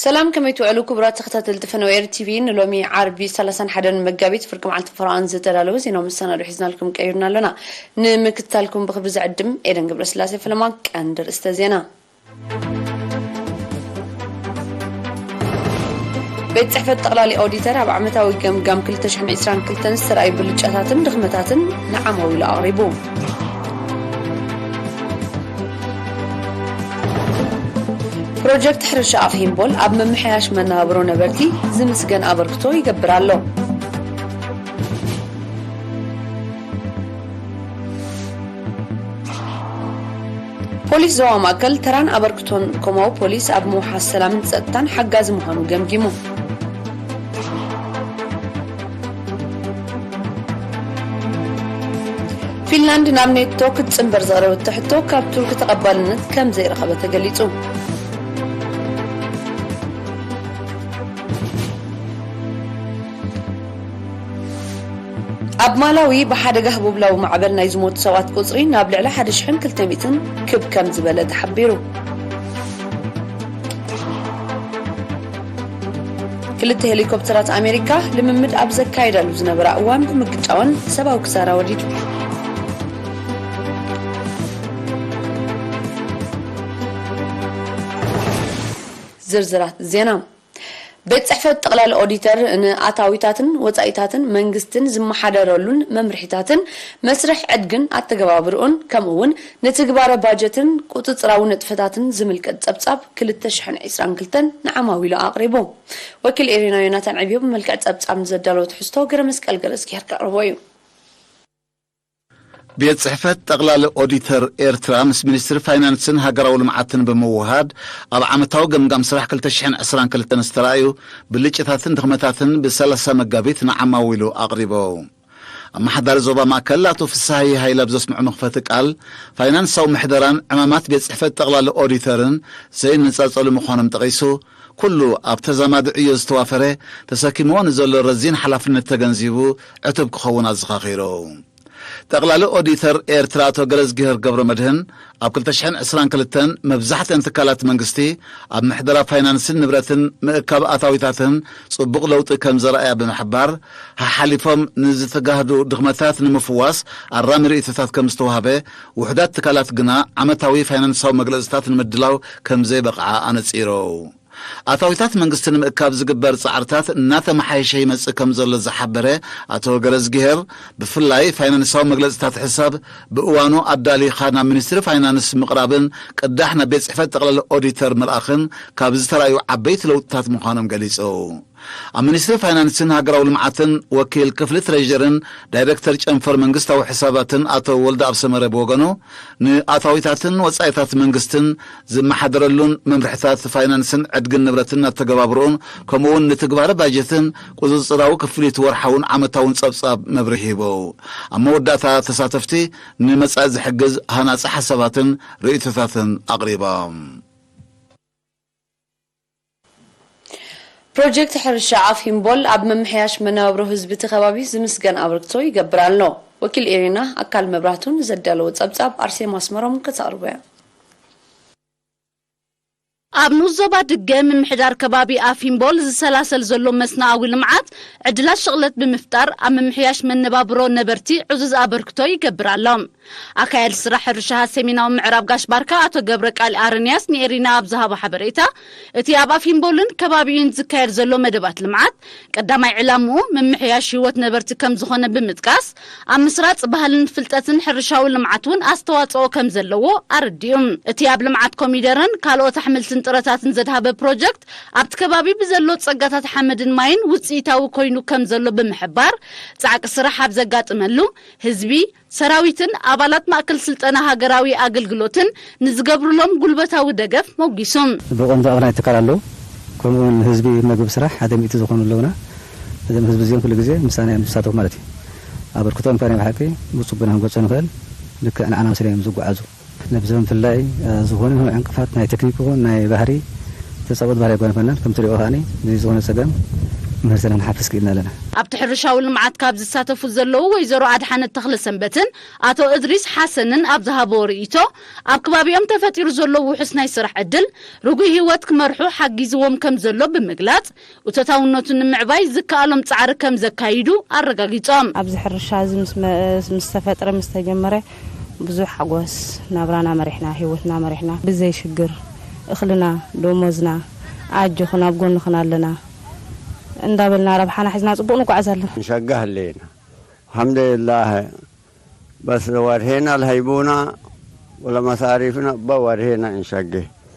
ሰላም፣ ከመይ ትውዕሉ ክቡራት ተኸታተልቲ ፈነወ ኤር ቲቪ? ንሎሚ ዓርቢ ሰላሳን ሓደን መጋቢት ፍርቂ መዓልቲ ፈረቓን ዝተዳለወ ዜናዊ መሰናዶ ሒዝናልኩም ቀይርና ኣሎና። ንምክትታልኩም ብኽብሪ ዝዕድም ኤደን ገብረስላሴ ፈለማ። ቀንዲ ርእስተ ዜና። ቤት ጽሕፈት ጠቕላሊ ኦዲተር ኣብ ዓመታዊ ገምጋም ክልተ ሽሕን ዕስራን ክልተን ዝተራእዩ ብልጫታትን ድኽመታትን ንዓማዊሉ ኣቕሪቡ። ፕሮጀክት ሕርሻ ኣፍ ሂምቦል ኣብ ምምሕያሽ መነባብሮ ነበርቲ ዝምስገን ኣበርክቶ ይገብር ኣሎ። ፖሊስ ዞባ ማእከል ተራን ኣበርክቶን ኮማዊ ፖሊስ ኣብ ምውሓስ ሰላምን ጸጥታን ሓጋዚ ምዃኑ ገምጊሙ። ፊንላንድ ናብ ኔቶ ክትጽንበር ዘቕረበቶ ሕቶ ካብ ቱርኪ ተቐባልነት ከም ዘይረኸበ ተገሊጹ። ኣብ ማላዊ ብሓደጋ ህቦብላዊ ማዕበል ናይ ዝሞቱ ሰባት ቁጽሪ ናብ ልዕሊ ሓደ ሽሕን ክልተ ሚእትን ክብ ከም ዝበለ ተሓቢሩ። ክልተ ሄሊኮፕተራት ኣሜሪካ ልምምድ ኣብ ዘካየዳሉ ዝነበራ እዋን ብምግጫወን ሰብኣዊ ክሳራ ወሪዱ። ዝርዝራት ዜና። ቤት ጽሕፈት ጠቕላሊ ኦዲተር ንኣታዊታትን ወጻኢታትን መንግስትን ዝመሓደረሉን መምርሒታትን መስርሕ ዕድግን ኣተገባብርኡን ከምኡ እውን ንትግባረ ባጀትን ቁጽጽራዊ ንጥፈታትን ዝምልከት ጸብጻብ ክልተ ሽሕን ዕስራን ክልተን ንዓማዊሉ ኣቕሪቡ። ወኪል ኤሪና ዮናታን ዕብዮ ብመልክዕ ጸብጻብ ንዘዳለወ ትሕዝቶ ገረ መስቀል ገረዝጊሄር ከቕርቦ እዩ። ቤት ጽሕፈት ጠቕላሊ ኦዲተር ኤርትራ ምስ ሚኒስትሪ ፋይናንስን ሃገራዊ ልምዓትን ብምውሃድ ኣብ ዓመታዊ ገምጋም ስራሕ ክልተ ሽሕን ዕስራን ክልተን ዝተራእዩ ብልጭታትን ድኽመታትን ብ30 መጋቢት ንዓማዊሉ ኣቕሪቦ። ኣመሓዳሪ ዞባ ማእከል ኣቶ ፍስሃየ ሃይለ ኣብ ዘስምዑ መኽፈቲ ቃል፣ ፋይናንሳዊ ምሕደራን ዕማማት ቤት ጽሕፈት ጠቕላሊ ኦዲተርን ዘይነጻጸሉ ምዃኖም ጠቒሱ፣ ኩሉ ኣብ ተዛማዲ ዕዮ ዝተዋፈረ ተሰኪምዎ ንዘሎ ረዚን ሓላፍነት ተገንዚቡ ዕቱብ ክኸውን ኣዘኻኺሩ። ጠቕላሊ ኦዲተር ኤርትራ ኣቶ ገረዝጊሄር ገብረመድህን ኣብ ክልተ ሽሕን ዕስራን ክልተን መብዛሕትአን ትካላት መንግስቲ ኣብ ምሕደራ ፋይናንስን ንብረትን ምእካብ ኣታዊታትን ጽቡቕ ለውጢ ከም ዘርኣያ ብምሕባር፣ ሓሓሊፎም ንዝተጋህዱ ድኽመታት ንምፍዋስ ኣራሚ ርእይቶታት ከም ዝተዋህበ፣ ውሑዳት ትካላት ግና ዓመታዊ ፋይናንሳዊ መግለጽታት ንምድላው ከም ዘይበቕዓ ኣነጺሩ። ኣታዊታት መንግስቲ ንምእካብ ዝግበር ጻዕርታት እናተመሓየሸ ይመጽእ ከም ዘሎ ዝሓበረ ኣቶ ገረዝጊሄር፣ ብፍላይ ፋይናንሳዊ መግለጽታት ሕሳብ ብእዋኑ ኣዳሊኻ ናብ ሚኒስትሪ ፋይናንስ ምቕራብን ቅዳሕ ናብ ቤት ጽሕፈት ጠቕላሊ ኦዲተር ምልኣኽን ካብ ዝተራእዩ ዓበይቲ ለውጥታት ምዃኖም ገሊጹ። ኣብ ሚኒስትሪ ፋይናንስን ሃገራዊ ልምዓትን ወኪል ክፍሊ ትሬዥርን ዳይሬክተር ጨንፈር መንግስታዊ ሕሳባትን ኣቶ ወልደኣብ ሰመረ ብወገኑ፣ ንኣታዊታትን ወጻኢታት መንግስትን ዝመሓደረሉን መምርሕታት ፋይናንስን ዕድግን ንብረትን ኣተገባብርኡን፣ ከምኡ'ውን ንትግባረ ባጀትን ቁጽጽራዊ ክፍሊት ወርሓውን ዓመታውን ጸብጻብ መብርሂ ሂቡ። ኣብ መወዳእታ ተሳተፍቲ ንመጻኢ ዝሕግዝ ሃናጺ ሓሳባትን ርእይቶታትን ኣቕሪቦም። ፕሮጀክት ሕርሻ ኣፍ ሂምቦል ኣብ ምምሕያሽ መነባብሮ ህዝቢ እቲ ከባቢ ዝምስገን ኣበርክቶ ይገብር ኣሎ። ወኪል ኤሪና ኣካል መብራህቱ ንዘዳለዎ ጸብጻብ ኣርሴማ ኣስመሮም ከተቕርቦ እያ። ኣብ ንኡስ ዞባ ድገ ምምሕዳር ከባቢ ኣፍ ሂምቦል ዝሰላሰል ዘሎ መስናኣዊ ልምዓት ዕድላት ሽቕለት ብምፍጣር ኣብ ምምሕያሽ መነባብሮ ነበርቲ ዕዙዝ ኣበርክቶ ይገብር ኣሎ። ኣካያዲ ስራሕ ሕርሻ ሰሜናዊ ምዕራብ ጋሽ ባርካ ኣቶ ገብረ ቃል ኣረንያስ ንኤሪና ኣብ ዝሃቦ ሓበሬታ፣ እቲ ኣብ ኣፊምቦልን ከባቢኡን ዝካየድ ዘሎ መደባት ልምዓት ቀዳማይ ዕላምኡ ምምሕያሽ ህይወት ነበርቲ ከም ዝኾነ ብምጥቃስ፣ ኣብ ምስራጽ ባህልን ፍልጠትን ሕርሻዊ ልምዓት እውን ኣስተዋጽኦ ከም ዘለዎ ኣረዲኡ። እቲ ኣብ ልምዓት ኮሚደረን ካልኦት ኣሕምልትን ጥረታትን ዘድሃበ ፕሮጀክት ኣብቲ ከባቢ ብዘሎ ጸጋታት ሓመድን ማይን ውጽኢታዊ ኮይኑ ከም ዘሎ ብምሕባር፣ ጻዕቂ ስራሕ ኣብ ዘጋጥመሉ ህዝቢ፣ ሰራዊትን ኣባላት ማእከል ስልጠና ሃገራዊ ኣገልግሎትን ንዝገብሩሎም ጉልበታዊ ደገፍ ሞጊሱ። ብቐንዱ ኣብ ናይ ትካል ኣለዉ። ከምኡ እውን ህዝቢ መግቢ ስራሕ ሓደ ሚእቲ ዝኾኑ ኣለዉና። እዞም ህዝቢ እዚኦም ኩሉ ግዜ ምሳና እዮም ዝሳተፉ ማለት እዩ። ኣበርክቶኦም ከኣ ናይ ብሓቂ ብጽቡቕ ኢና ክንገልጾ ንኽእል። ልክዕ ንዓና መሲሎም እዮም ዝጓዓዙ። ነብዞም ብፍላይ፣ እ፣ ዝኾነ ይኹን ዕንቅፋት ናይ ቴክኒክ ይኹን ናይ ባህሪ ተጻብኦት ባህሪ ኣይጓነፈናን። ከም ትሪኦ ከኣ እዚ ዝኾነ ጸገም ምህርትና ንሓፍስ ክኢልና ኣለና። ኣብቲ ሕርሻዊ ልምዓት ካብ ዝሳተፉ ዘለዉ ወይዘሮ ኣድሓነት ተኽለሰንበትን ኣቶ እድሪስ ሓሰንን ኣብ ዝሃብዎ ርእይቶ፣ ኣብ ከባቢኦም ተፈጢሩ ዘሎ ውሑስ ናይ ስራሕ ዕድል ርጉእ ህይወት ክመርሑ ሓጊዝዎም ከም ዘሎ ብምግላጽ፣ እቶታውነቱ ንምዕባይ ዝከኣሎም ጻዕሪ ከም ዘካይዱ ኣረጋጊጾም። ኣብዚ ሕርሻ እዚ ምስ መ-፣ ምስ ተፈጥረ፣ ምስ ተጀመረ፣ ብዙሕ ሓጎስ ናብራና መሪሕና፣ ህይወትና መሪሕና፣ ብዘይ ሽግር እኽልና፣ ደሞዝና፣ ኣጆኹን ኣብ ጎንኽን ኣለና እንዳበልና ረብሓና ሒዝና ጽቡቕ ንጓዓዝ ኣለና። ንሸገ ኣለና። ኣልሓምዱሊላህ። በስ ወርሄና ለሀይቡና ወለመሳሪፍና በወርሄና እንሸገ።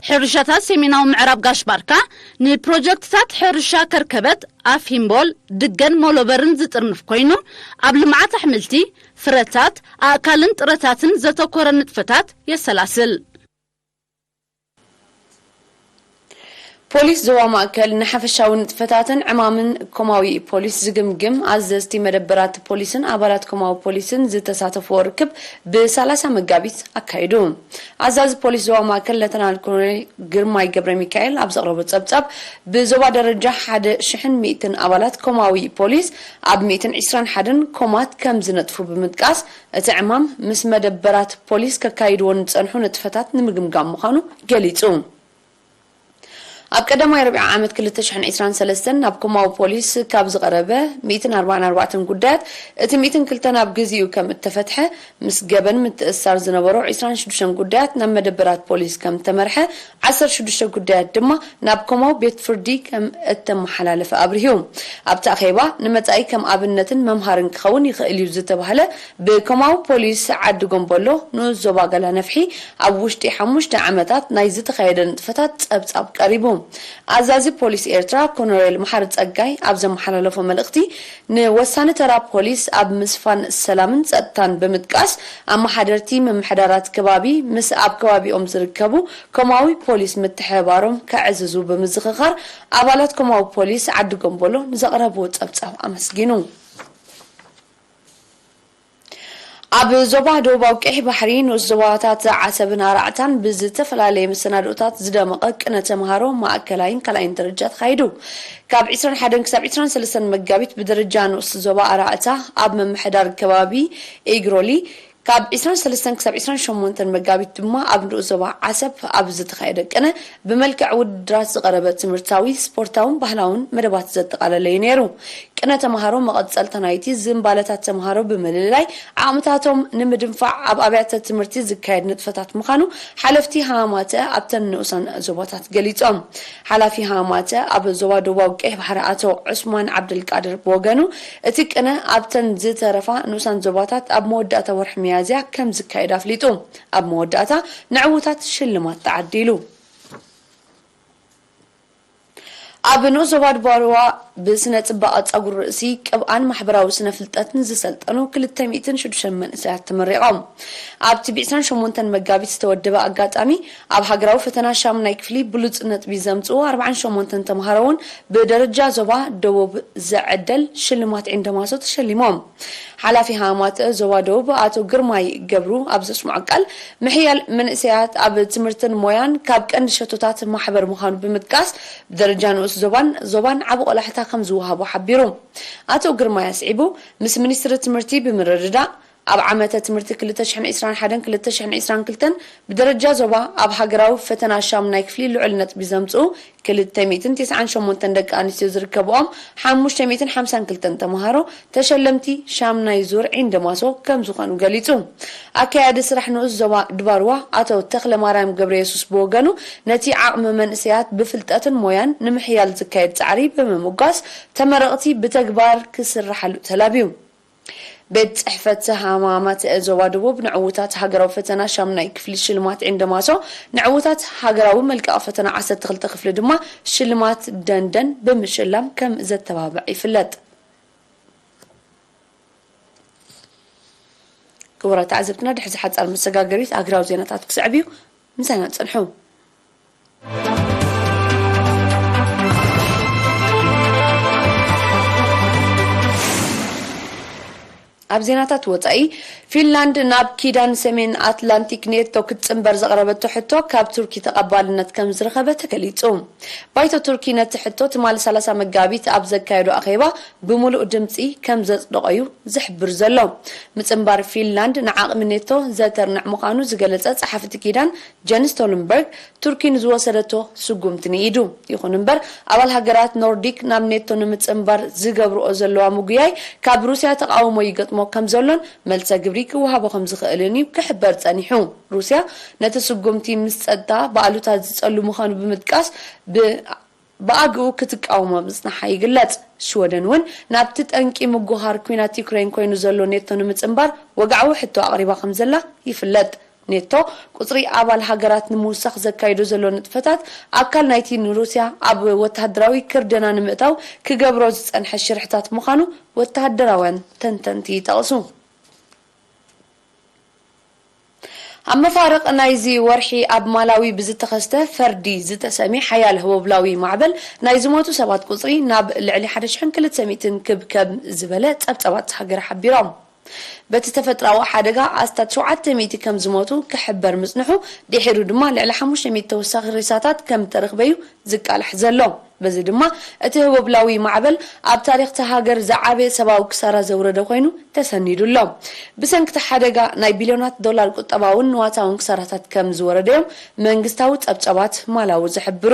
ሕርሻታት ሰሜናዊ ምዕራብ ጋሽ ባርካ ንፕሮጀክትታት ሕርሻ ከርከበት፣ ኣፍ ሂምቦል፣ ድገን ሞሎበርን ዝጥርንፍ ኮይኑ፣ ኣብ ልምዓት ኣሕምልቲ፣ ፍረታት፣ ኣእካልን ጥረታትን ዘተኮረ ንጥፈታት የሰላስል። ፖሊስ ዞባ ማእከል ንሓፈሻዊ ንጥፈታትን ዕማምን ኮማዊ ፖሊስ ዝግምግም ኣዘዝቲ መደበራት ፖሊስን ኣባላት ኮማዊ ፖሊስን ዝተሳተፍዎ ርክብ ብ30 መጋቢት ኣካይዱ። ኣዛዚ ፖሊስ ዞባ ማእከል ሌተናል ኮሎኔል ግርማይ ገብረ ሚካኤል ኣብ ዘቕረቦ ጸብጻብ፣ ብዞባ ደረጃ ሓደ ሽሕን ሚእትን ኣባላት ኮማዊ ፖሊስ ኣብ ሚእትን ዕስራን ሓደን ኮማት ከም ዝነጥፉ ብምጥቃስ፣ እቲ ዕማም ምስ መደበራት ፖሊስ ከካይድዎ ንጸንሑ ንጥፈታት ንምግምጋም ምዃኑ ገሊጹ። ኣብ ቀዳማይ ርብዒ ዓመት ክልተ ሽሕን ዕስራን ሰለስተን ናብ ኮማዊ ፖሊስ ካብ ዝቐረበ ሚእትን ኣርባዓን ኣርባዕተን ጉዳያት፣ እቲ ሚእትን ክልተን ኣብ ግዜኡ ከም እተፈትሐ፣ ምስ ገበን ምትእስሳር ዝነበሮ ዕስራን ሽዱሽተን ጉዳያት ናብ መደበራት ፖሊስ ከም እተመርሐ፣ ዓሰርተ ሽዱሽተ ጉዳያት ድማ ናብ ኮማዊ ቤት ፍርዲ ከም እተመሓላለፈ ኣብሪሁ። ኣብቲ ኣኼባ፣ ንመጻኢ ከም ኣብነትን መምሃርን ክኸውን ይኽእል እዩ ዝተባህለ ብኮማዊ ፖሊስ ዓዲ ጎምቦሎ ንኡስ ዞባ ገላ ነፍሒ ኣብ ውሽጢ ሓሙሽተ ዓመታት ናይ ዝተኻየደ ንጥፈታት ጸብጻብ ቀሪቡ። ኣዛዚ ፖሊስ ኤርትራ ኮሎኔል መሓሪ ጸጋይ ኣብ ዘመሓላለፎ መልእኽቲ፣ ንወሳኒ ተራ ፖሊስ ኣብ ምስፋን ሰላምን ጸጥታን ብምጥቃስ፣ ኣመሓደርቲ ምምሕዳራት ከባቢ ምስ ኣብ ከባቢኦም ዝርከቡ ኮማዊ ፖሊስ ምትሕብባሮም ከዕዝዙ ብምዝኽኻር፣ ኣባላት ኮማዊ ፖሊስ ዓዲ ጎምቦሎ ንዘቕረብዎ ጸብጻብ ኣመስጊኑ። ኣብ ዞባ ደቡባዊ ቀይሕ ባሕሪ ንኡስ ዞባታት ዓሰብን ኣራዕታን ብዝተፈላለየ መሰናድኦታት ዝደመቐ ቅነ ተምሃሮ ማእከላይን ካልኣይን ደረጃ ተኻይዱ። ካብ ዕስራን ሓደን ክሳብ ዕስራን ሰለስተን መጋቢት ብደረጃ ንኡስ ዞባ ኣራዕታ ኣብ ምምሕዳር ከባቢ ኤግሮሊ፣ ካብ ዕስራን ሰለስተን ክሳብ ዕስራን ሸሞንተን መጋቢት ድማ ኣብ ንኡስ ዞባ ዓሰብ ኣብ ዝተኻየደ ቅነ ብመልክዕ ውድድራት ዝቐረበ ትምህርታዊ፣ ስፖርታውን ባህላውን መደባት ዘጠቓለለ እዩ ነይሩ። ቅነ ተምሃሮ መቐጸልታ ናይቲ ዝንባለታት ተምሃሮ ብምልላይ ዓቕምታቶም ንምድንፋዕ ኣብ ኣብያተ ትምህርቲ ዝካየድ ንጥፈታት ምዃኑ ሓለፍቲ ሃማማተ ኣብተን ንኡሳን ዞባታት ገሊጾም። ሓላፊ ሃማማተ ኣብ ዞባ ደቡባዊ ቀይሕ ባሕሪ ኣቶ ዑስማን ዓብደልቃድር ብወገኑ፣ እቲ ቅነ ኣብተን ዝተረፋ ንኡሳን ዞባታት ኣብ መወዳእታ ወርሒ ሚያዝያ ከም ዝካየድ ኣፍሊጡ። ኣብ መወዳእታ ንዕዉታት ሽልማት ተዓዲሉ። ኣብ ንኡስ ዞባ ድባርዋ ብስነ ጽባቐ ጸጉሪ ርእሲ፣ ቅብኣን ማሕበራዊ ስነ ፍልጠትን ዝሰልጠኑ ክልተ ሚእትን ሽዱሽተን መንእሰያት ተመሪቖም። ኣብቲ ብ ዕስራን ሸሞንተን መጋቢት ዝተወደበ ኣጋጣሚ፣ ኣብ ሃገራዊ ፈተና ሻሙናይ ክፍሊ ብሉጽ ነጥቢ ዘምጽኡ ኣርባዓን ሸሞንተን ተምሃሮ እውን ብደረጃ ዞባ ደቡብ ዝዕደል ሽልማት ዒንደማሶ ተሸሊሞም። ሓላፊ ሃማማተ ዞባ ደቡብ ኣቶ ግርማይ ገብሩ ኣብ ዘስምዖ ቃል፣ ምሕያል መንእሰያት ኣብ ትምህርትን ሞያን ካብ ቀንዲ ሸቶታት ማሕበር ምዃኑ ብምጥቃስ፣ ብደረጃ ንኡስ ዞባን ዞባን ዓቢ ቆላሕታ ከም ዝወሃቦ ሓቢሩ። ኣቶ ግርማይ ኣስዒቡ፣ ምስ ሚኒስትሪ ትምህርቲ ብምርድዳእ፣ ኣብ ዓመተ ትምህርቲ ክልተ ሽሕን ዕስራን ሓደን ክልተ ሽሕን ዕስራን ክልተን ብደረጃ ዞባ ኣብ ሃገራዊ ፈተና ሻሙናይ ክፍሊ ልዑል ነጥቢ ዘምጽኡ ክልተ ሚእትን ተስዓን ሸሞንተን ደቂ ኣንስትዮ ዝርከብኦም ሓሙሽተ ሚእትን ሓምሳን ክልተን ተምሃሮ ተሸለምቲ ሻምናይ ዙር ዒንደማሶ ከም ዝኾኑ ገሊጹ። ኣካያዲ ስራሕ ንኡስ ዞባ ድባርዋ ኣቶ ተኽለ ማርያም ገብረ የሱስ ብወገኑ፣ ነቲ ዓቕሚ መንእሰያት ብፍልጠትን ሞያን ንምሕያል ዝካየድ ጻዕሪ ብምምጓስ፣ ተመረቕቲ ብተግባር ክስርሓሉ ተላብዩ። ቤት ጽሕፈት ሃማማት ዞባ ደቡብ ንዕዉታት ሃገራዊ ፈተና ሻምናይ ክፍሊ ሽልማት ዒንደማሶ፣ ንዕዉታት ሃገራዊ መልቀቒ ፈተና ዓሰርተ ክልተ ክፍሊ ድማ ሽልማት ደንደን ብምሽላም ከም ዘተባብዕ ይፍለጥ። ክቡራት ተዓዘብትና፣ ድሕዚ ሓጻር መሰጋገሪት ሃገራዊ ዜናታት ክስዕብ እዩ። ምሳና ጽንሑ። ኣብ ዜናታት ወጻኢ፣ ፊንላንድ ናብ ኪዳን ሰሜን ኣትላንቲክ ኔቶ ክትጽንበር ዘቕረበቶ ሕቶ ካብ ቱርኪ ተቐባልነት ከም ዝረኸበ ተገሊጹ። ባይቶ ቱርኪ ነቲ ሕቶ ትማሊ ሰላሳ መጋቢት ኣብ ዘካየዶ ኣኼባ ብምሉእ ድምጺ ከም ዘጽደቖ እዩ ዝሕብር ዘሎ። ምጽንባር ፊንላንድ ንዓቕሚ ኔቶ ዘተርንዕ ምዃኑ ዝገለጸ ጸሓፊ እቲ ኪዳን ጀንስ ስቶልንበርግ፣ ቱርኪ ንዝወሰደቶ ስጉምቲ ንኢዱ። ይኹን እምበር፣ ኣባል ሃገራት ኖርዲክ ናብ ኔቶ ንምጽንባር ዝገብርኦ ዘለዋ ምጉያይ ካብ ሩስያ ተቓውሞ ይገጥሞ ከም ዘሎን መልሰ ግብሪ ክወሃቦ ከም ዝኽእልን እዩ ክሕበር ጸኒሑ። ሩስያ ነቲ ስጉምቲ ምስ ጸጥታ ብኣሉታ ዝጸሉ ምዃኑ ብምጥቃስ፣ ብ ብኣግኡ ክትቃወሞ ምጽናሓ ይግለጽ። ሽወደን እውን ናብቲ ጠንቂ ምጉሃር ኲናት ዩክሬን ኮይኑ ዘሎ ኔቶ ንምጽንባር ወግዓዊ ሕቶ ኣቕሪባ ከም ዘላ ይፍለጥ። ኔቶ ቁጽሪ ኣባል ሃገራት ንምውሳኽ ዘካይዶ ዘሎ ንጥፈታት ኣካል ናይቲ ንሩስያ ኣብ ወተሃደራዊ ክርደና ንምእታው ክገብሮ ዝጸንሐ ሽርሕታት ምዃኑ ወተሃደራውያን ተንተንቲ ይጠቕሱ። ኣብ መፋርቕ ናይዚ ወርሒ ኣብ ማላዊ ብዝተኸስተ ፈርዲ ዝተሰሚ ሓያል ህቦብላዊ ማዕበል ናይ ዝሞቱ ሰባት ቁጽሪ ናብ ልዕሊ ሓደ ሽሕን ክልተ ሚእትን ክብ ከም ዝበለ ጸብጸባት ሃገር ሓቢሮም። በቲ ተፈጥራዊ ሓደጋ ኣስታት ሸውዓተ ሚእቲ ከም ዝሞቱ ክሕበር ምጽንሑ ድሒሩ ድማ ልዕሊ ሓሙሽተ ሚእቲ ተወሳኺ ሬሳታት ከም ተረኽበዩ ዝቃላሕ ዘሎ። በዚ ድማ እቲ ህቦብላዊ ማዕበል ኣብ ታሪኽ እታ ሃገር ዝዓበየ ሰብኣዊ ክሳራ ዘውረደ ኮይኑ ተሰኒዱ ኣሎ። ብሰንኪ እቲ ሓደጋ ናይ ቢልዮናት ዶላር ቁጠባውን ንዋታውን ክሳራታት ከም ዝወረደዮም መንግስታዊ ጸብጸባት ማላዊ ዝሕብሩ።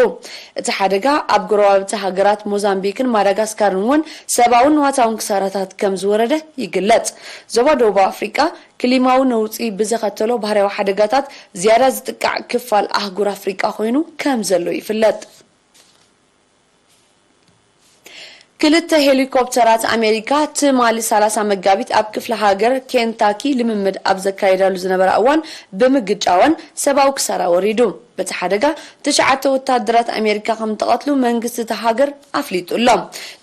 እቲ ሓደጋ ኣብ ጎረባብቲ ሃገራት ሞዛምቢክን ማዳጋስካርን እውን ሰብኣውን ንዋታውን ክሳራታት ከም ዝወረደ ይግለጽ። ዞባ ደቡብ ኣፍሪቃ ክሊማዊ ነውጺ ብዘኸተሎ ባህርያዊ ሓደጋታት ዝያዳ ዝጥቃዕ ክፋል ኣህጉር ኣፍሪቃ ኮይኑ ከም ዘሎ ይፍለጥ። ክልተ ሄሊኮፕተራት ኣሜሪካ ትማሊ ሰላሳ መጋቢት ኣብ ክፍለ ሃገር ኬንታኪ ልምምድ ኣብ ዘካየዳሉ ዝነበራ እዋን ብምግጫወን ሰብኣዊ ክሳራ ወሪዱ። በቲ ሓደጋ ትሽዓተ ወታደራት ኣሜሪካ ከም ተቐትሉ መንግስቲ እታ ሃገር ኣፍሊጡ ኣሎ።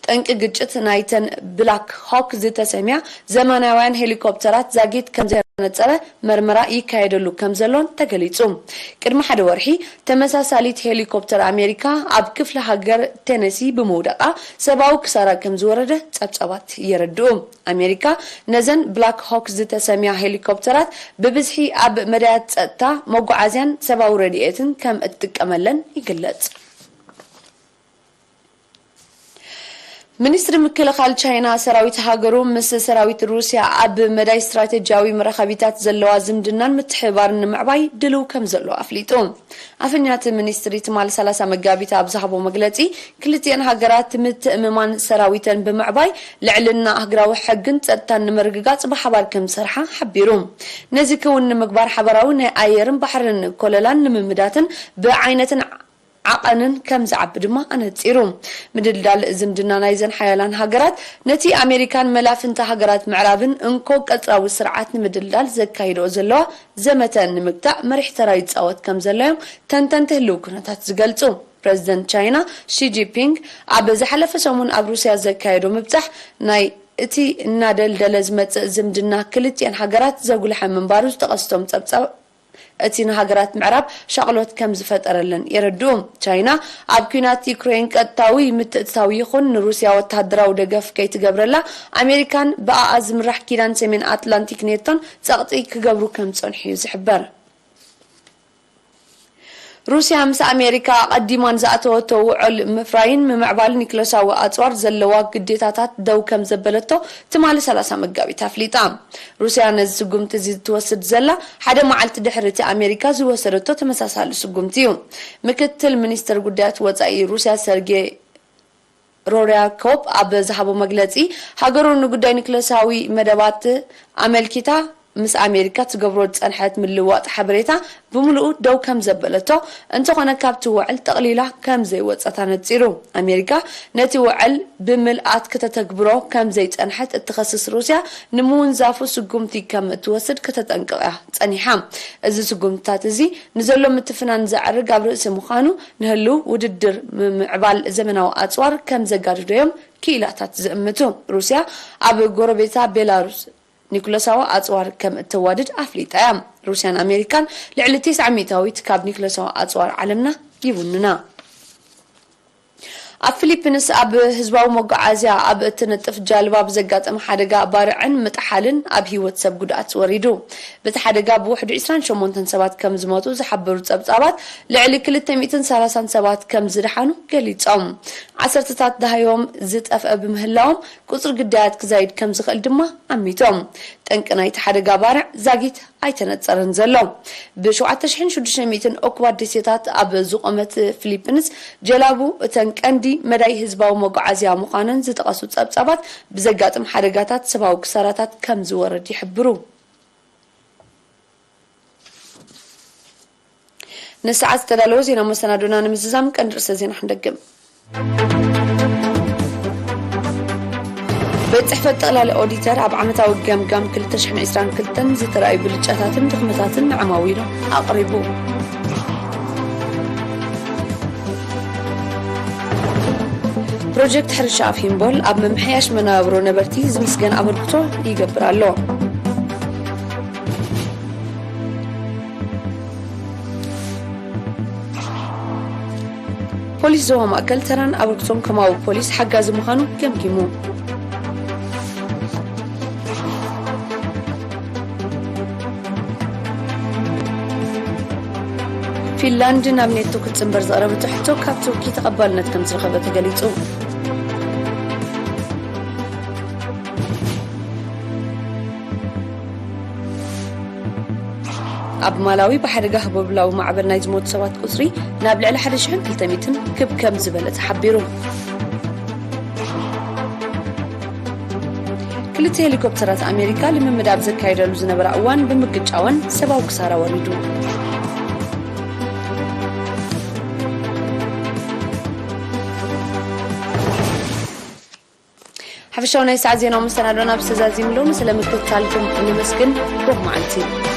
ጠንቂ ግጭት ናይተን ብላክ ሆክ ዝተሰምያ ዘመናውያን ሄሊኮፕተራት ዛጊት ከም ዘነጸረ መርመራ ይካየደሉ ከም ዘሎን ተገሊጹ። ቅድሚ ሓደ ወርሒ ተመሳሳሊት ሄሊኮፕተር ኣሜሪካ ኣብ ክፍለ ሃገር ቴነሲ ብምውደቓ ሰብኣዊ ክሳራ ከም ዝወረደ ጸብጻባት የረድኡ። ኣሜሪካ ነዘን ብላክ ሆክ ዝተሰምያ ሄሊኮፕተራት ብብዝሒ ኣብ መዳያት ጸጥታ፣ መጓዓዝያን ሰብኣዊ ረድኤትን ከም እትጥቀመለን ይግለጽ። ሚኒስትሪ ምክልኻል ቻይና ሰራዊት ሃገሩ ምስ ሰራዊት ሩስያ ኣብ መዳይ ስትራቴጂያዊ መራኸቢታት ዘለዋ ዝምድናን ምትሕብባርን ንምዕባይ ድልው ከም ዘሎ ኣፍሊጡ። ኣፈኛት ሚኒስትሪ ትማል ሰላሳ መጋቢት ኣብ ዝሃቦ መግለጺ፣ ክልቲኣን ሃገራት ምትእምማን ሰራዊተን ብምዕባይ ልዕልና ኣህጉራዊ ሕግን ጸጥታን ንምርግጋጽ ብሓባር ከም ዝሰርሓ ሓቢሩ። ነዚ ክውን ንምግባር ሓባራዊ ናይ ኣየርን ባሕርን ኮለላን ልምምዳትን ብዓይነትን ዓቐንን ከም ዝዓቢ ድማ ኣነጺሩ። ምድልዳል ዝምድና ናይዘን ሓያላን ሃገራት ነቲ ኣሜሪካን መላፍንታ ሃገራት ምዕራብን እንኮ ቀጽራዊ ስርዓት ንምድልዳል ዘካይድኦ ዘለዋ ዘመተ ንምግታእ መሪሕ ተራ ይጻወት ከም ዘሎ እዮም ተንተንቲ ህልው ኩነታት ዝገልጹ። ፕረዚደንት ቻይና ሺ ጂንፒንግ ኣብ ዝሓለፈ ሰሙን ኣብ ሩስያ ዘካየዶ ምብጻሕ ናይ እቲ እናደልደለ ዝመጽእ ዝምድና ክልቲኣን ሃገራት ዘጉልሐ ምንባሩ ዝጠቐስቶም ጸብጻብ እቲ ንሃገራት ምዕራብ ሻቕሎት ከም ዝፈጠረለን የረድኡ። ቻይና ኣብ ኲናት ዩክሬን ቀጥታዊ ምትእትታው ይኹን ንሩስያ ወተሃደራዊ ደገፍ ከይትገብረላ ኣሜሪካን ብኣኣ ዝምራሕ ኪዳን ሰሜን ኣትላንቲክ ኔቶን ጸቕጢ ክገብሩ ከም ዝጸንሑ እዩ ዝሕበር። ሩስያ ምስ ኣሜሪካ ኣቐዲማ ንዝኣተወቶ ውዕል ምፍራይን ምምዕባልን ኒክለሳዊ ኣጽዋር ዘለዋ ግዴታታት ደው ከም ዘበለቶ ትማሊ ሰላሳ መጋቢት ኣፍሊጣ። ሩስያ ነዚ ስጉምቲ እዚ ትወስድ ዘላ ሓደ መዓልቲ ድሕሪ እቲ ኣሜሪካ ዝወሰደቶ ተመሳሳሊ ስጉምቲ እዩ። ምክትል ሚኒስትር ጉዳያት ወጻኢ ሩስያ ሰርጌ ሮሪያኮፕ ኣብ ዝሃቦ መግለጺ፣ ሃገሩ ንጉዳይ ኒክለሳዊ መደባት ኣመልኪታ ምስ ኣሜሪካ ትገብሮ ዝጸንሐት ምልውዋጥ ሓበሬታ ብምሉኡ ደው ከም ዘበለቶ፣ እንተኾነ ካብቲ ውዕል ጠቕሊላ ከም ዘይወጸት ኣነጺሩ። ኣሜሪካ ነቲ ውዕል ብምልኣት ከተተግብሮ ከም ዘይጸንሐት እትኸስስ ሩስያ፣ ንምውንዛፉ ስጉምቲ ከም እትወስድ ከተጠንቅቕ እያ ጸኒሓ። እዚ ስጉምትታት እዚ ንዘሎ ምትፍናን ዘዕርግ ኣብ ርእሲ ምዃኑ፣ ንህልው ውድድር ምምዕባል ዘመናዊ ኣጽዋር ከም ዘጋድዶ እዮም ክኢላታት ዝእምቱ። ሩስያ ኣብ ጎረቤታ ቤላሩስ ኒኩለሳዊ ኣጽዋር ከም እተዋድድ ኣፍሊጣ እያ። ሩስያን ኣሜሪካን ልዕሊ ተስዓ ሚእታዊት ካብ ኒኩለሳዊ ኣጽዋር ዓለምና ይውንና። ኣብ ፊሊፒንስ ኣብ ህዝባዊ መጓዓዝያ ኣብ እትነጥፍ ጃልባ ብዘጋጠመ ሓደጋ ባርዕን ምጥሓልን ኣብ ህይወት ሰብ ጉድኣት ወሪዱ። በቲ ሓደጋ ብውሕዱ ዕስራን ሸሞንተን ሰባት ከም ዝሞቱ ዝሓበሩ ጸብጻባት፣ ልዕሊ ክልተ ሚእትን ሰላሳን ሰባት ከም ዝደሓኑ ገሊጾም። ዓሰርተታት ደሃዮም ዝጠፍአ ብምህላዎም፣ ቁጽሪ ግዳያት ክዛይድ ከም ዝኽእል ድማ ኣሚቶም። ጠንቂ ናይቲ ሓደጋ ባርዕ ዛጊት ኣይተነጸረን ዘሎ። ብ ሸውዓተ ሽሕን ሽዱሽተ ሚእትን ኦክባ ደሴታት ኣብ ዝቖመት ፊሊፒንስ፣ ጀላቡ እተን ቀንዲ መዳይ ህዝባዊ መጓዓዝያ ምዃነን ዝጠቐሱ ጸብጻባት፣ ብዘጋጥም ሓደጋታት ሰብኣዊ ክሳራታት ከም ዝወርድ ይሕብሩ። ንሰዓት ዝተዳለወ ዜና መሰናዶና ንምዝዛም ቀንዲ ርእሰ ዜና ክንደግም። ቤት ጽሕፈት ጠቕላሊ ኦዲተር ኣብ ዓመታዊ ገምጋም ክልተ ሽሕን ዕስራን ክልተን ዝተራእዩ ብልጫታትን ድኽመታትን ንዓማዊሉ ኣቕሪቡ። ፕሮጀክት ሕርሻ ኣፍ ሂምቦል ኣብ ምምሕያሽ መነባብሮ ነበርቲ ዝምስገን ኣበርክቶ ይገብር ኣሎ። ፖሊስ ዞባ ማእከል ተራን ኣበርክቶን ከማዊ ፖሊስ ሓጋዚ ምዃኑ ገምጊሙ። ፊንላንድ ናብ ኔቶ ክትጽንበር ዘቕረበቶ ሕቶ ካብ ቱርኪ ተቐባልነት ከም ዝረኸበ ተገሊጹ። ኣብ ማላዊ ብሓደጋ ህቦብላዊ ማዕበል ናይ ዝሞቱ ሰባት ቁጽሪ ናብ ልዕሊ ሓደ ሽሕን ክልተ ሚእትን ክብ ከም ዝበለ ተሓቢሩ። ክልተ ሄሊኮፕተራት ኣሜሪካ ልምምድ ኣብ ዘካየዳሉ ዝነበራ እዋን ብምግጫወን ሰብኣዊ ክሳራ ወሪዱ። ሓፈሻዊ ናይ ሰዓት ዜናዊ መሰናዶና ብዝተዛዚምሉ፣ ንስለ ምክትታልኩም ንመስግን። ብሩኽ መዓልቲ።